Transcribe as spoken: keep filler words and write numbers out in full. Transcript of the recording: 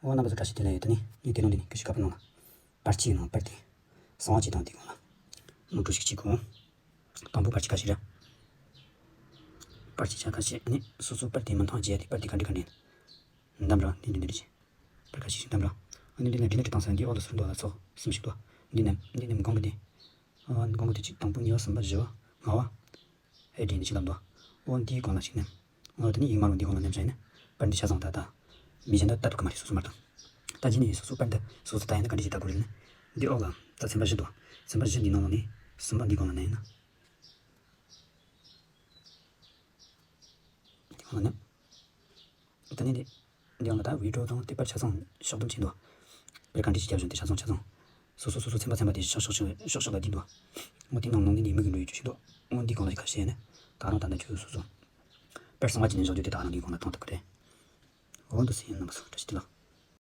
འོ་རྣམ་པ་ཚོ་བཀྲ་ཤིས་བདེ་ལེགས། ཡོད་ད་ནི་ངས་དེ་ནང་འདི་ནི་ཀི་ཤི་ཀ་པར་ནང་ལ་པར་ཆས་ནང་པར་དེ་གསང་བ་ཅིག་དང་དེ་གོང་ལ་ནོར་འཁྲུལ་ཞིག་བྱེད་དགོས། དང་པོ་པར་ཆས་ཁ་ཤས་ར། པར་ཆས་ཆ་ཁ་ཤས་ནི་སོ་སོ་པར་དེ་མི་མཐོང་བྱས་ཏེ་པར་དེ་ག་འདྲ་ག་འདྲ་ཡིན། འདམ་ར་འདི་འདི་འདི་འདྲ་བྱས། པར་ཁ་ཤས་ཤིག་འདམ་ར། ཨ་ནི་འདི་ལ་འདི་ནི་འདི་དང་ས་འདི་འོག་ལ་ཟུར་འདུག་ལ་ཚོགས་གསུམ་ཞིག་འདུག་འདི་ནི་འདི་ནི་གོང་གི་འདི། ཨ་ནི་གོང་གི་འདི་གཅིག་དང་པོ་གཉིས་པ་གསུམ་པ་བཞི་པ་ལྔ་པ། ཨེ་འདྲ་ཡིན་ཅི་ལབ་འདུག་འོ་འདིའི་སྒང་ལ་ཞིག་ནས། འོ་ད་ནི་ཡིག་དམར་པོ་འདིའི་སྒང་ལ་མནན་བྱས་ནས། པར་འདི་ཆ་ཚང་ད་ལྟ། མི་གཞན་དག་ལྟ་ཐུབ་ཀྱི་མ་རེད་སོ་སོ་མར་དང་། ད་ཅི་ནས་སོ་སོ་པར་འདི་སོ་སོ་ལྟ་ཡ་ན་ག་འདྲ་ཞིག་ལྟ་དགོས་རེད་ན། འདི་འོག་ལ་ད་ཚན་པ་བཞི་འདུག་ཚན་པ་བཞི་འདིའི་ནང་ལ་ནི། གསུམ་པ་འདིའི་སྒང་ལ་མནན་ན། འདིའི་སྒང་ལ་མནན། ད་ནི་འདི། འདི་ཡང་ལ་ད་བི་ཌི་ཡོ་དང་དེ་པར་ཆ་ཚང་ཕྱོགས་བསྡོམས་བྱས་འདུག་དེ་ག་འདྲ་ཞིག་རྒྱབ་བཞིན་དེ་ཆ་ཚང་ཆ་ཚང་། སོ་སོ་སོ་སོ་ཚན་པ་ཚན་པ་དེ་ཕྱོགས་ཕྱོགས་ཕྱོགས་ཕྱོགས་ལ་འདི་འདུག་འོ་དེ་ནང་ནང་ནས་ནི་མི་གི་འགྲོ་ཡོད་རྒྱུ་ཞིག་འདུག་འོ་འདི་གང་ལ་ཞིག་ཁ་ཤས་ནས་ད་རང་ད་ལྟ་ཁྱོད་སོ་སོ་པར་གསང་བ་བྱས་ནས་བཞག་རྒྱུ་དེ་ད་རང་གི་གང་ལ་བཏང་ཐུབ་ཀྱི་རེད། འོ་འདུག་སེ་ཡིན། རྣམ་པ་ཚོ་བཀྲ་ཤིས་བདེ་ལེགས།